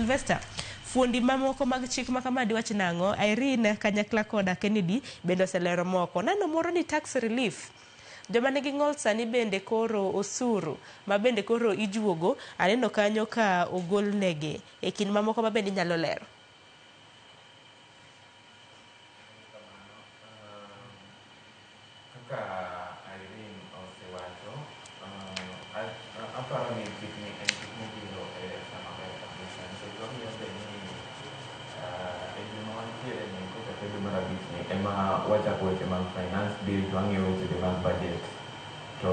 Sylvester, fuondi mamoko mag chik ma kama diwach nang'o? Irene kanyakla koda Kennedy bende oselero moko. Neno moro ni tax relief. Joma nigi ng'ol sani bende koro osuru ma bende koro ijuogo, aneno kanyo ka ogol negi e kind mamoko ma bende inyalo lero. Kaka Irene osewacho, aparo ni chikni en chik mobiro e sama ber kabisa nikech wang'iyo be ni e dwe ma wantiere ni kochakre dwe mar abich ni ema wachako weche mag finance bill to wang'iyo weche be mag budget. To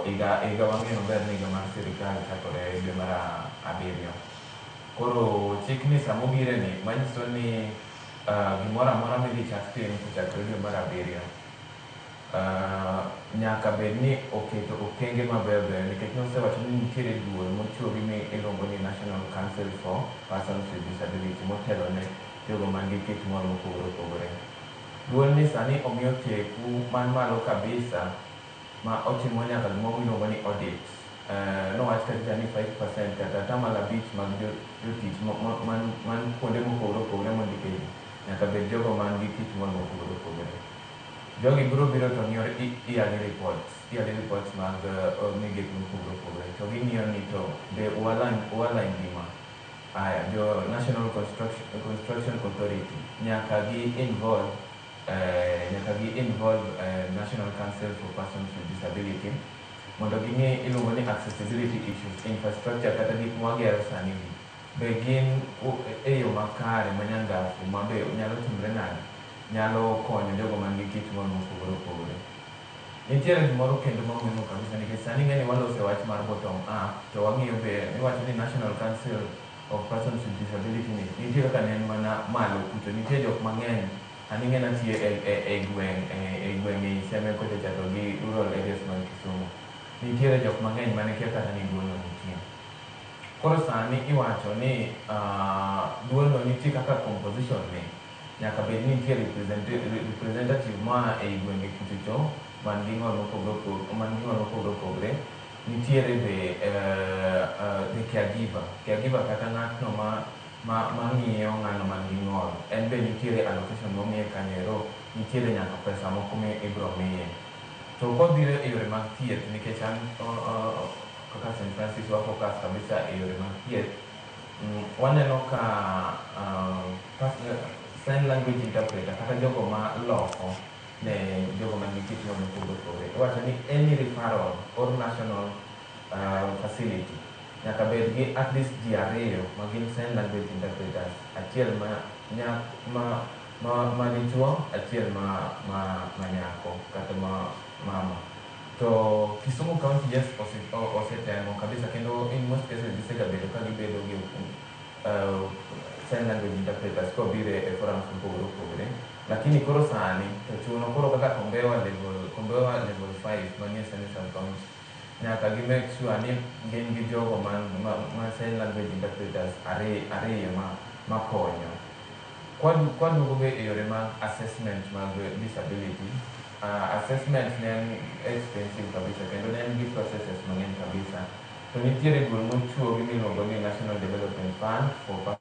higa wang'eyo maber ni higa mar sirikal chakore dwe mar abiriyo. Koro chikni samobire ni manyiso ni gimoro amora midhi chak tim kochakore dwe mar abiriyo nyaka bed ni oketo okenge mabeyo beyo nikech nosewacho ni nitiere duol mochuogi mi iluongo ni National Council for Persons with Disability motelo ne jogo man gi kit ng'ol mopogore opogore. Duol ni sani omiyo teku man malo kabisa ma otimo nyaka gimoro miluongo ni audit. Nowach kacha ni 5% kata atamalo abich mag jotich man kuonde mopogore opogore mondik e ji nyaka bed jogo man gi kit ng'ol mopogore opogore. Jogi biro biro to ng'iyo yearly reports mag migepe mopogore opogore to ging'iyo ni to be ualign gi ma. Aya, jo National Construction Authority nyaka gi involve National Council for Persons with Disability mondo ging'e iluongo ni accessibility issues, infrastructure kata gik mwagero sani gi be gin e yo makare manyangafu ma be nyalo timre nade, nyalo konyo jogo man gi kit ng'ol mopogore opogore. Nitiere gimoro kendo ma muhimu kabisa nikech sani ing'e ni waloso e wach mar bottom up to wang'iyo be iwacho ni National Council of Persons with Disability ni nitie kaka ne en mana malo kucho, nitie jok mang'eny an ing'e natiyo e gweng' e gweng' ei Seme kocha cha to gi rural areas mag Kisumu. Nitiere jok mang'eny mane kia kata ni duol no nitie. Koro sani iwacho ni duol no nitie kaka composition ne nyaka bed ni nitie representative moa ei gwenge kucho cho man gi ng'ol mopogore opogore. Nitiere be the caregiver, caregiver kata ng'atno ma ng'iyo ng'ano man gi ng'ol, en be nitiere allocation momiye kanyo ero, nitiere nyaka pesa moko mi ibiro miye. To kodhire e yore mag thieth nikech an kaka St. Francis wa focus kabisa e yore mag thieth, waneno ka sign language interpreter kata jogo ma loko ne jogo man gi kit ng'ol mopogore opogore. Iwacho ni any referral or national facility nyaka bed gi at least ji ariyo ma gin sign language interpreters, achiel ma dichuo, achiel ma nyako kata ma mama. To Kisumu County yes osetemo kabisa kendo in most cases gisegabedo ka gibedo gi sign language interpreters kobiro e forums mopogore opogore. Lakini koro sani to chuno koro kaka Kombewa level 5 manie Seme Sub County nyaka gi make sure ni gin gi jogo ma sign language interpreters ariyo ma konyo. Kwaduogo be e yore mag assessment mag disability, assessment ne en expensive kabisa kendo ne en gi processes mang'eny kabisa. To nitiere duol mochuogi miluongo ni National Development Fund for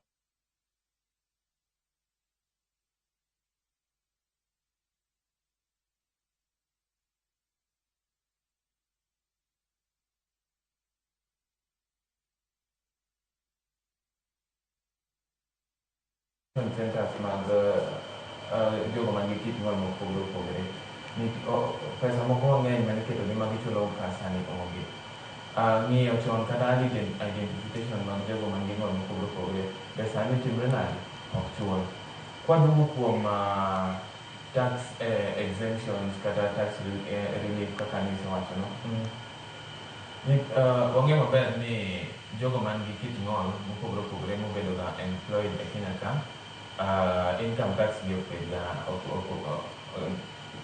centers mag jogo man gi kit ng'ol mopogore opogore. Pesa moko mang'eny mane iketo gi ma gichulo ka sani onge. Ng'iyo chon kata early identification mag jogo man gi ng'ol mopogore opogore be sani timre nade? Ok chul. Kwaduogo kuom tax exemptions kata tax relief kaka nisewacho no, wang'eyo maber ni jogo man gi kit ng'ol mopogore opogore mobedo ga employed e Kenya ka, income tax gi ok bed ga,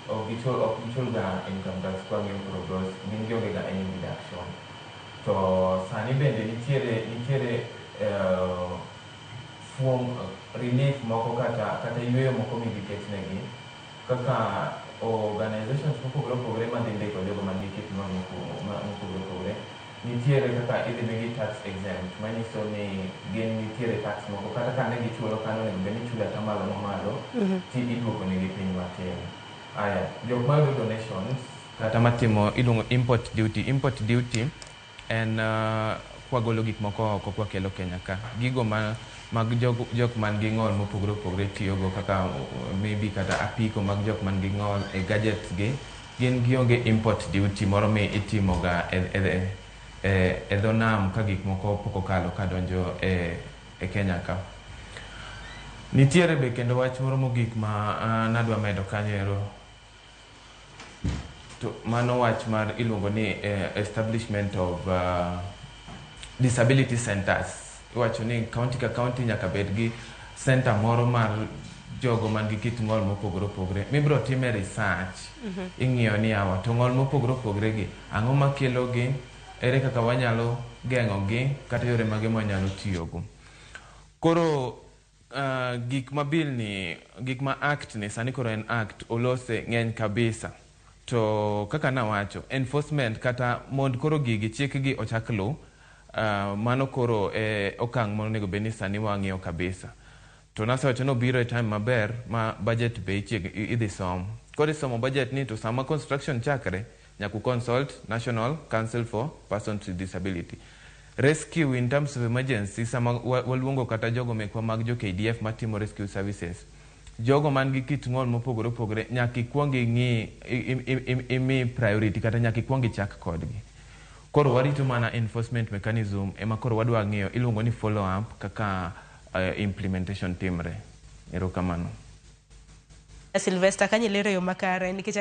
ok gichul ga income tax kwang'iyo koro gross, gin gionge ga any deduction. To sani bende nitiere form relief moko kata yueyo moko midhi ketnegi kaka organizations mopogore opogore madhi ndiko jogo man gi kit ng'ol mopogore opogore. Nitiere kaka idhi migi tax exempt, manyiso ni gin nitiere tax moko kata ka ne gichulo kanyo onego bed ni ichulo atamalo mamalo ti iduoko negi piny matin. Aya, jok mayudo donations kata matimo iluongo import duty. Import duty en kwagolo gik moko oko kwakelo Kenya ka. Gigo ma mag jok man gi ng'ol mopogore opogore tiyogo kaka maybe kata apiko mag jok man gi ng'ol e gadgets gi, gin gionge import duty moro mi itimoga e dho nam ka gik moko pok okalo kadonjo e Kenya ka. Nitiere be kendo wach moro mogik ma nadwa medo kanyo ero. To mano wach mar iluongo ni establishment of disability centers. Iwacho ni county ka county nyaka bed gi center moro mar jogo man gi kit ng'ol mopogore opogore mibiro time research. Ing'iyo ni yawa to ng'ol mopogore opogore gi ang'o makelo gi, ere kaka wanyalo geng'o gi, kata yore mage mwanyalo tiyogo. Koro gik ma bill ni, gik ma act ni sani koro en act olose ng'eny kabisa. To kaka nawacho, enforcement kata mond koro gigi chik gi ochak luw, mano koro e okang' monego bed ni sani wang'iyo kabisa. To nasewacho ni obiro e time maber ma budget be idhi som. Koro isomo budget ni to sama construction chakre, nyaka consult National Council for Persons with Disability. Rescue in terms of emergency, sama waluongo kata jogo mekwa mag jo KDF matimo rescue services, jogo man gi kit ng'ol mopogore opogore nyaka ikuong ing'i imi priority kata nyaka ikuong ichak kodgi. Koro warito mana enforcement mechanism ema koro wadwa ng'iyo iluongo ni follow up kaka implementation timre. Erokamano. Sylvester, kanyo ilero yo makare nikech